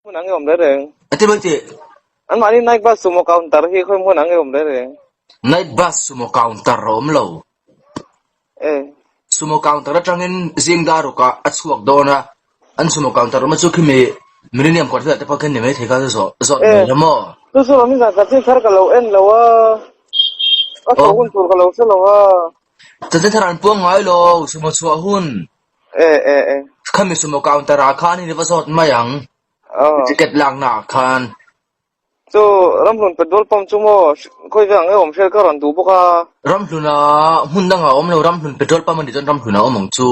Hmun ang i awm reng reng. A ti mai tih. Anmahni night bus sumo counter hi khawi hmun ang i awm reng reng. Night bus sumo counter a awm lo. E. Sumo counter atangin zing dar rukah a chhuak dawn a, an sumo counter awm a chu khimi Millennium kawr velah te pawh khian ni maithei kha chu zawh zawt mai la maw? Chu chu Rami zan chanchin thar ka lo en lo a, a chho hun tur ka lo hre lo a. Chanchin thar an puang ngai lo, sumo chhuah hun. E e e. Khami sumo counter ah khan in i va zawt mai ang. Ticket lakna ah khan. Chu Ramhlun petrol pump chu maw khawi ve ang e awm hriat ka rawn duh bawk a. Ramhlun ah hmun dang ah awm lo Ramhlun petrol pump a nih chuan Ramhlun ah awm ang chu.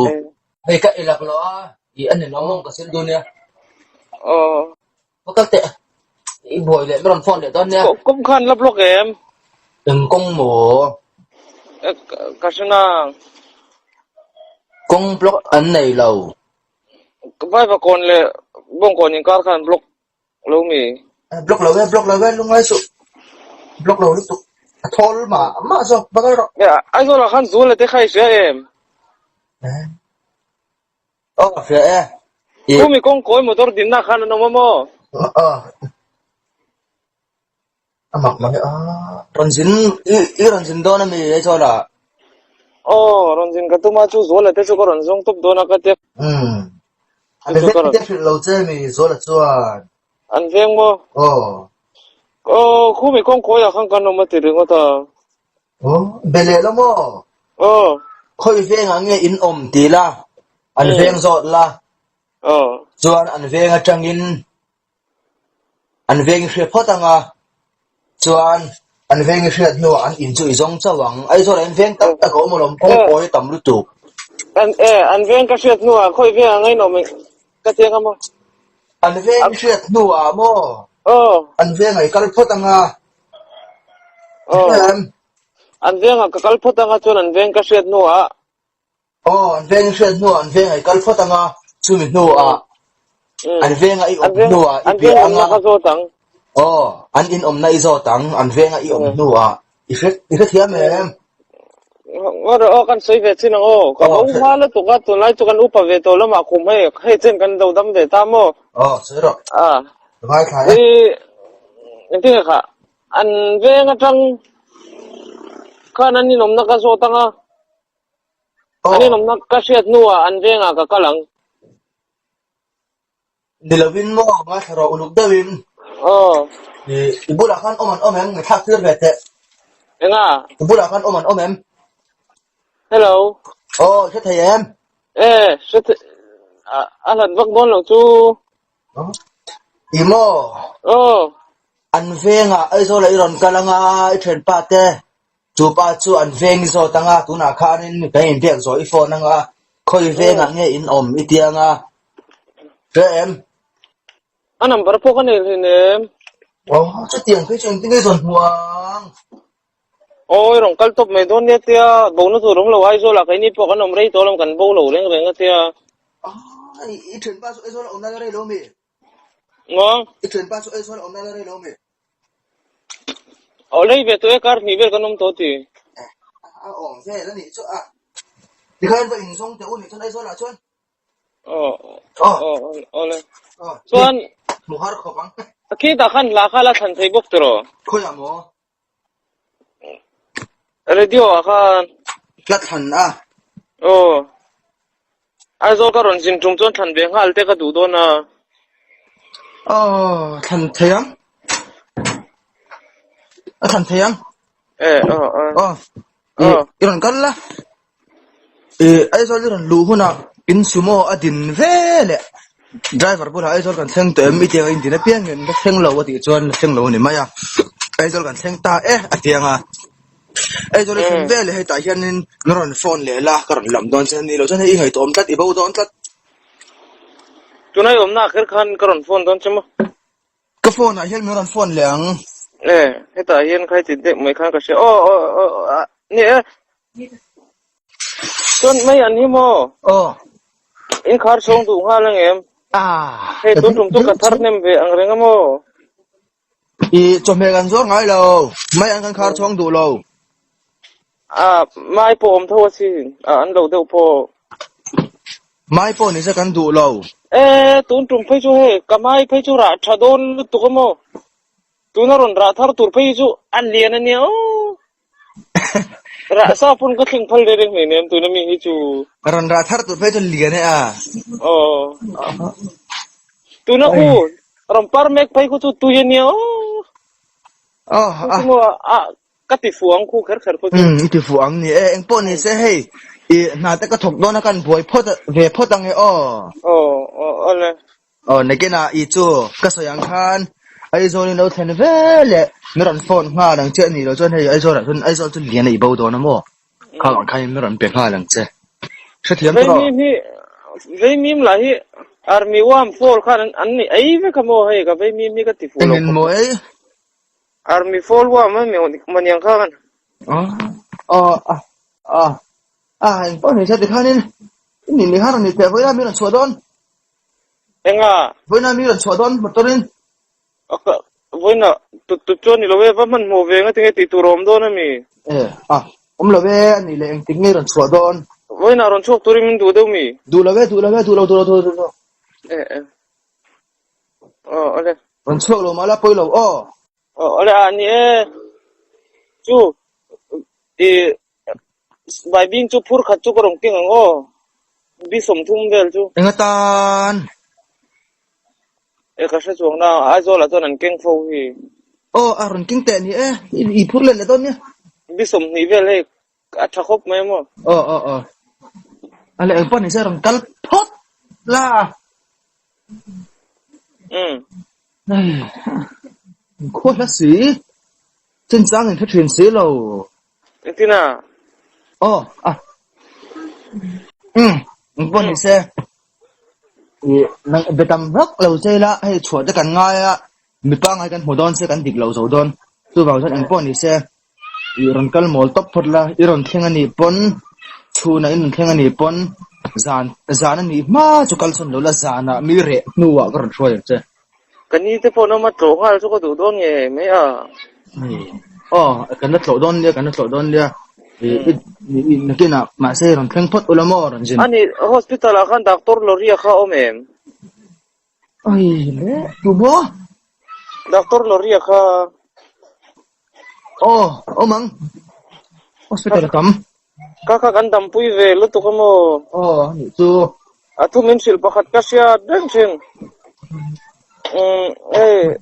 Hei ka ei lak lo a, i a ninawm awm ka sil dun nia. Aw. Va kal teh. I buai leh ka rawn phone leh dawn nia. Kawng khan la block em? Eng kawng maw? Ka hre nang. Kawng block an nei lo. Vaivakawn leh Bawngkawn inkar khan block lo mi? Block lo e, block lo e, lungngai suh. Block lo lutuk. A thawl mah mah zawk, va kal rawh. Aizawl ah khan Zuala te kha i hria em? Aw hria e. I. Khumi kawng kawi motor dinna khan an awm a maw? Aw. A mak mang e a. Rawn zin i i rawn zin dawn ami Aizawl ah? Aw rawn zin ka tum a chu Zuala te chu ka rawn zawng tawp dawn a ka tia. Umm. An veng te hrilh lo che mi Zuala chuan. An veng maw? Aw. Aw khumi kawng kawi ah khan kan awm a ti ringawt a. Aw, be leh lo maw? Aw. Khawi vengah nge in awm ti la, an veng zawt la. Aw. Chuan an veng atangin an veng i hriat phawt ang a, chuan an veng i hriat hnuah an in chu i zawng chauh ang. Aizawl ah in veng tam tak a awm alawm, kawngkawi a tam lutuk. An e, an veng ka hriat hnuah khawi vengah nge in awm ka ti ang a maw? An veng i hriat hnuah maw? Aw. An vengah i kal phawt ang a. Aw. An vengah ka kal phawt anga chuan an veng ka hriat hnuah. Aw, an veng i hriat hnuah an vengah i kal phawt anga chumi hnuah an vengah i awm hnuah i piah anga. An veng awmna ka zawt ang. Aw, an in awmna i zawt ang, an vengah i awm hnuah i hre i hrethiam em? Ngaw rawh aw, kan sawi ve chin ang aw. Ka bo hma lutuk a, tunlai chu kan upa ve tawh lamah kum hei, hei chen kan do dam ve ta maw? Aw, sawi rawh. Ah. Ka ngaithla e. I engtin nge kha? An veng atang khan an inawmna ka zawt ang a. An inawmna ka hriat hnuah an vengah ka kal ang. Ni lovin maw ngaithla rawh uluk deuhin. Aw. I bulah khan awm an awm em? Ngaihthlak tir ve teh. Enga? I bulah khan awm an awm em? Hello. Aw, hre thei em? E, hre thei a hlat vak dawn lo chu. I maw? Aw. An vengah Aizawl ah i rawn kal anga i thianpa te chu pa chu an veng i zawt anga tunah khanin kan inbiak zawh i phone anga khawi vengah nge in awm i ti anga hre em? A number pawh ka nei hleinem. Aw chutiang phei chu engtin nge i zawn hmuh ang? Awi rawn kal tawp mai dawn nia tia bona tur awm lo Aizawl ah keini pawh kan awm rei tawh lo kan bo lo reng reng a tia. Aw i thianpa chu Aizawl a awm lai rei lo mi? Ngaw. I thianpa chu Aizawl a awm lai rei lo mi? Aw lei ve tawh e kar hnih vel kan awm tawh ti. A awm vel a nih chu a. Tikhan va inzawng teh u nih chuan Aizawl ah chuan. Aw aw aw le. Chuan hmu har khawp ang. Khitah khan hla kha la thlan thei bawk tiraw? Khawiah maw? Radio ah khan. Hla thlan a. Aw. Aizawl ka rawn zin tum chuan thlan ve nghal te ka duh dawn a. Aw thlan thei ang. A thlan thei ang. E aw aw. Aw. I rawn kal la. I Aizawl i rawn luh hunah in sumo a din ve leh driver bulah Aizawl kan thleng tawh em i tiang a in din apiangin la thleng lo a tih chuan la thleng lo a ni mai a. Aizawl kan thleng ta e a tiang a. Aizawl i thleng ve leh hetah hianin na rawn phone leh la ka rawn lam dawn che a ni lo chuan hei i ngaihtuahawm tlat i bo dawn tlat. Tunah i awmna ah kher khan ka rawn phone dawn che maw? Ka phone ah hian min rawn phone leh ang. E, hetah hian khai ti deuh mai khan ka hria. Aw, aw, aw, a, ni e. Chuan mai an hi maw? Aw. In khar chhawng duh nghal ang em? Ah. Hei tun tum chu ka thar hnem ve ang reng a maw? I chawhmeh kan zuar ngai lo. Mai an kan khar chhawng duh lo. A, mai pawh awm tho asin. A, an lo deuh pawh. Mai pawh ni se kan duh lo. E tun tum phei chu hei ka mai phei chu rah tha dawn lutuk a maw? Tuna rawn rah thar tur phei hi chu a lian a nia aw. Rah sa pawn ka thleng phal reng reng hleinem tuna mi hi chu. Rawn rah thar tur phei chu lian e a. Aw. Tuna khu rawn par mek phei khu chu tui a nia aw. Aw a. A ka ti fuh ang khu kher kher khu chu. Umm i ti fuh ang ni e engpawh ni se hei i hna te ka thawk dawn a kan buai phawt ve phawt ang e aw. Aw aw awle. Aw nakinah i chu ka sawi ang khan Aizawl in lo thlen ve leh mi rawn phone nghal ang che a nih loh chuan hei Aizawl ah chuan Aizawl chu lian a i bo dawn a maw? Khang ang khan in mi rawn pe nghal ang che. Hrethiam tawh rawh. Veimim hi Veimim lah hi Army worm fall khan an ni ei vek a maw hei ka Veimim hi ka ti fuh lo Engin maw ei? Army fall worm a maniang khan. Aw aw a a a engpawh ni se tikhanin i nih ni khan rawn ni teh vawiin a mi rawn chhuah dawn. Enga? Vawiina mi rawn chhuah dawn motor in. Ka vawiina tut tut chuan ni lo e, va hmanhmawh ve nga tinge tih tur a awm dawn a mi? E, a, awm lo e, a nih leh engtik nge rawn chhuah dawn? Vawiina rawn chhuak turin min duh deuh mi? Duh lo e, duh lo e, duh lo, duh lo, duh lo, duh lo. E, e. Aw, awle. Rawn chhuak lo mahla pawi lo aw. Aw, awle a ni e. Chu, i Baibing chu phur khat chu ka rawn keng ang aw, bi 30 vel chu. Enga tan? E ka hre chuang na, Aizawl ah chuan an keng fo hi. Aw a rawn keng teh ni e, i phur let leh dawn nia. Bi 20 vel hei a tha khawp mai maw. Aw aw aw, a leh engpawh nise rawn kal phawt la. Umm. Hei, khua hla si, chinchang in hre thin si lo. Engtin a? Aw, a. Umm, engpawh ni se. I nang be tam vak lo che ila, hei chhuah te kan ngai a, mi pangngai kan hmu dawn se kan dik lo zo dawn. Chuvang chuan engpawh ni se, i rawn kal mawl tawp phawt la, i rawn thleng a nih pawn, chhunah i rawn thleng a nih pawn, zan zan a nih hma chu kal sawn lo la, zanah mi reh hnuah ka rawn hruai ang che. Ka ni te pawh nawm a tlawh nghal chu ka duh dawn nge mai a. Aw, kan la tlawh dawn nia, kan la tlawh dawn nia. I nakinah mahse rawn thleng phawt ula maw rawn zin. Ani hospital ah khan doctor Loria kha a awm em? Ai le, tu maw? Doctor Loria kha. Aw, awm ang. Hospital a tam. Ka kha kan dampui ve lutuk a maw? Aw, anih chu. A thu min hrilh pakhat ka hriat reng thin. Umm, hei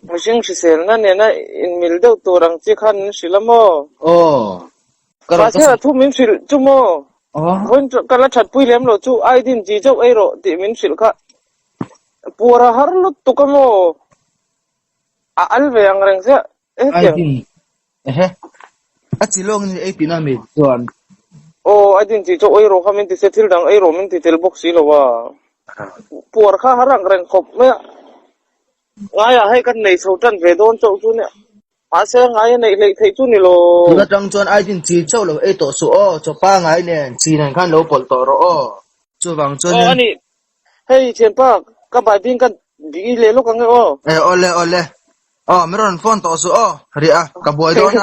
mihring hriselna nena inmil deuh tur ang chi khan min hrilh a maw? Aw, ka rawn Mahse a thu min hrilh chu maw? Aw. Vawiin ka la thatpui lem lo chu Aidin chi chauh ei rawh tih min hrilh kha. Puar a har lutuk a maw? A al ve ang reng chiah hetiang. Aidin ehe a chi lawng in ei tihna mi chuan. Aw Aidin tih chu ei rawh kha min ti se thil dang ei rawh min ti tel bawk si lo a. Puar kha har ang reng khawp mai a. Ngaiah hei kan nei chho tan ve dawn chauh chu nia. Mahse ngai a neih hleih theih chu ni lo. Tun atang chuan Aidin chi chauh lo ei tawh suh aw, chaw pangai nen chi nen khan lo pawlh tawh rawh aw. Chuvang chuan Aw ani Hei thianpa ka baibing ka bih leh lawk ang e aw. E awle awle. Aw mi rawn phone tawh suh aw. Riah a ka buai dawn a.